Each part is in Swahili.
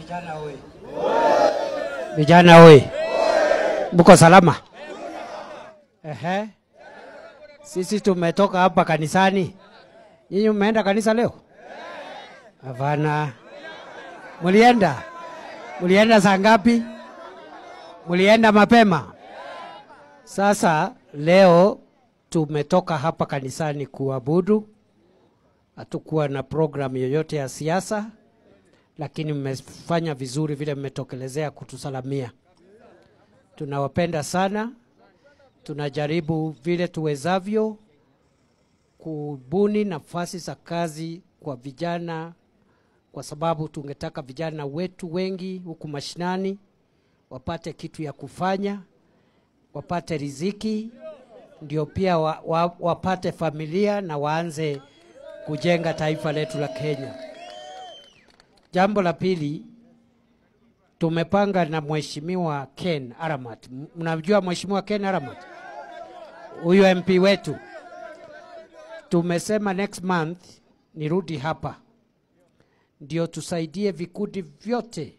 Vijana oi. Vijana oi. Mko salama? Ehe. Sisi tumetoka hapa kanisani. Nyinyi mmeenda kanisa leo? Hapana. Mulienda? Mulienda saa ngapi? Mulienda mapema? Sasa leo tumetoka hapa kanisani kuabudu. Hatukuwa na program yoyote ya siasa, lakini mmefanya vizuri vile mmetokelezea kutusalamia. Tunawapenda sana. Tunajaribu vile tuwezavyo kubuni nafasi za kazi kwa vijana, kwa sababu tungetaka vijana wetu wengi huku mashinani wapate kitu ya kufanya, wapate riziki, ndio pia wapate familia na waanze kujenga taifa letu la Kenya. Jambo la pili, tumepanga na Mheshimiwa Ken Aramat. Mnajua Mheshimiwa Ken Aramat? Huyu MP wetu. Tumesema next month nirudi hapa ndio tusaidie vikundi vyote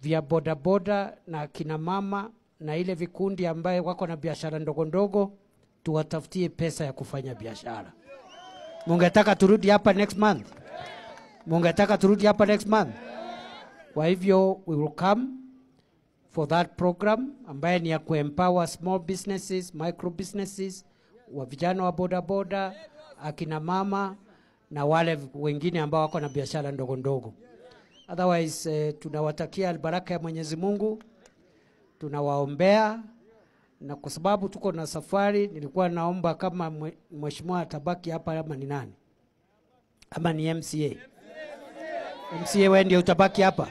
vya bodaboda na kina mama na ile vikundi ambaye wako na biashara ndogo ndogo, tuwatafutie pesa ya kufanya biashara. Mungetaka turudi hapa next month? Mungetaka turudi hapa next month? Kwa hivyo we will come for that program ambaye ni ya kuempower small businesses, micro businesses, wa vijana wa bodaboda, akina mama na wale wengine ambao wako na biashara ndogo ndogo. Otherwise tunawatakia baraka ya Mwenyezi Mungu, tunawaombea, na kwa sababu tuko na safari, nilikuwa naomba kama mheshimiwa atabaki hapa ama ni nani? Ama ni MCA? MCA wewe ndio utabaki hapa?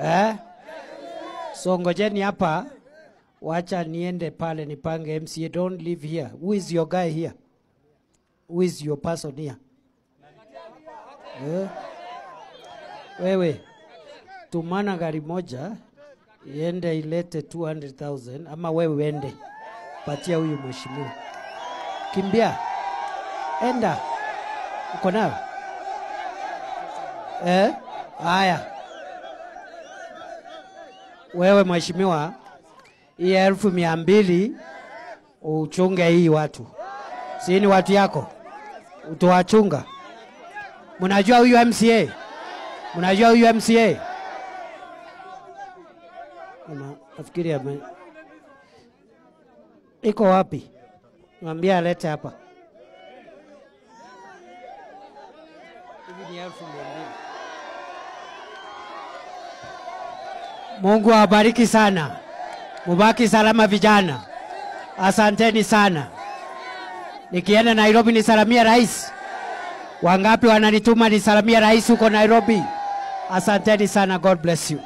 Eh? So ngojeni hapa, wacha niende pale nipange MCA. Don't leave here. Who is your guy here? Who is your person here? Eh? Wewe, tumana gari moja iende ilete 200,000, ama wewe uende patia huyu mheshimiwa. Kimbia. Enda. Uko nayo? Eh? Haya. Wewe mheshimiwa, hii 200,000 uchunge hii watu. Si ni watu yako? Utawachunga. Mnajua huyu MCA? Mnajua huyu MCA? Ana nafikiri iko wapi? Mwambie alete hapa. Hivi ni 200,000. Mungu awabariki sana. Mubaki salama vijana. Asanteni sana. Nikienda Nairobi nisalamia rais. Wangapi wananituma nisalamia rais huko Nairobi? Asanteni sana. God bless you.